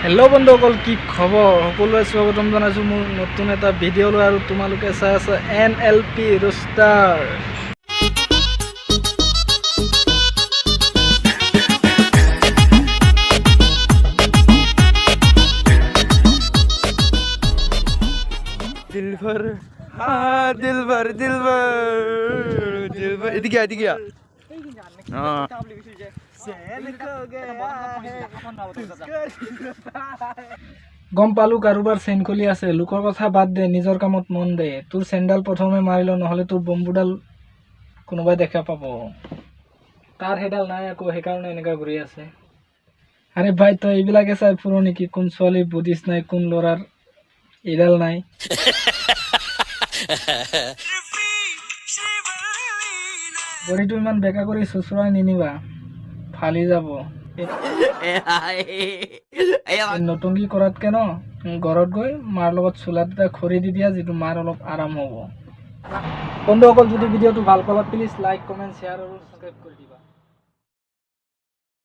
Hello' বন্ধুসকল, কি খবৰ? সকলোৱে স্বাগতম জনাইছোঁ মোৰ নতুন এটা ভিডিঅ'লৈ আৰু তোমালোকে চাই আছা এনএলপি ৰোষ্টাৰ। दिलबर, हाँ दिलबर, दिलबर दिलबर, এদিকে এদিকে। হ্যাঁ। গম পালোঁ কাৰোবাৰ চেইন খুলি আছে। লোকৰ কথা বাদ দে, নিজৰ কামত মন দে। তোৰ চেইনডাল প্ৰথমে মাৰি ল, নহ'লে তোৰ বম্বুডাল কোনোবাই দেখা পাব। তাৰ সেইডাল নাই আকৌ, সেইকাৰণে এনেকুৱা ঘূৰি আছে। আৰে ভাই, তই এইবিলাকে চাই ফুৰ নেকি? কোন ছোৱালীৰ বুদ্ধিষ্ট নাই, কোন ল'ৰাৰ এইডাল নাই। বডিটো ইমান বেকা কৰি চোচৰাই নিনিবা, ফালি যাব। এই নতুনকি কৰাতকে ন ঘৰত গৈ মাৰ লগত চোলাত এটা খৰি দি দিয়া, যিটো মাৰ অলপ আৰাম হ'ব। বন্ধুসকল, যদি ভিডিঅ'টো ভাল পালা, প্লিজ লাইক, কমেণ্ট, শ্বেয়াৰ আৰু ছাবস্ক্ৰাইব কৰি দিবা।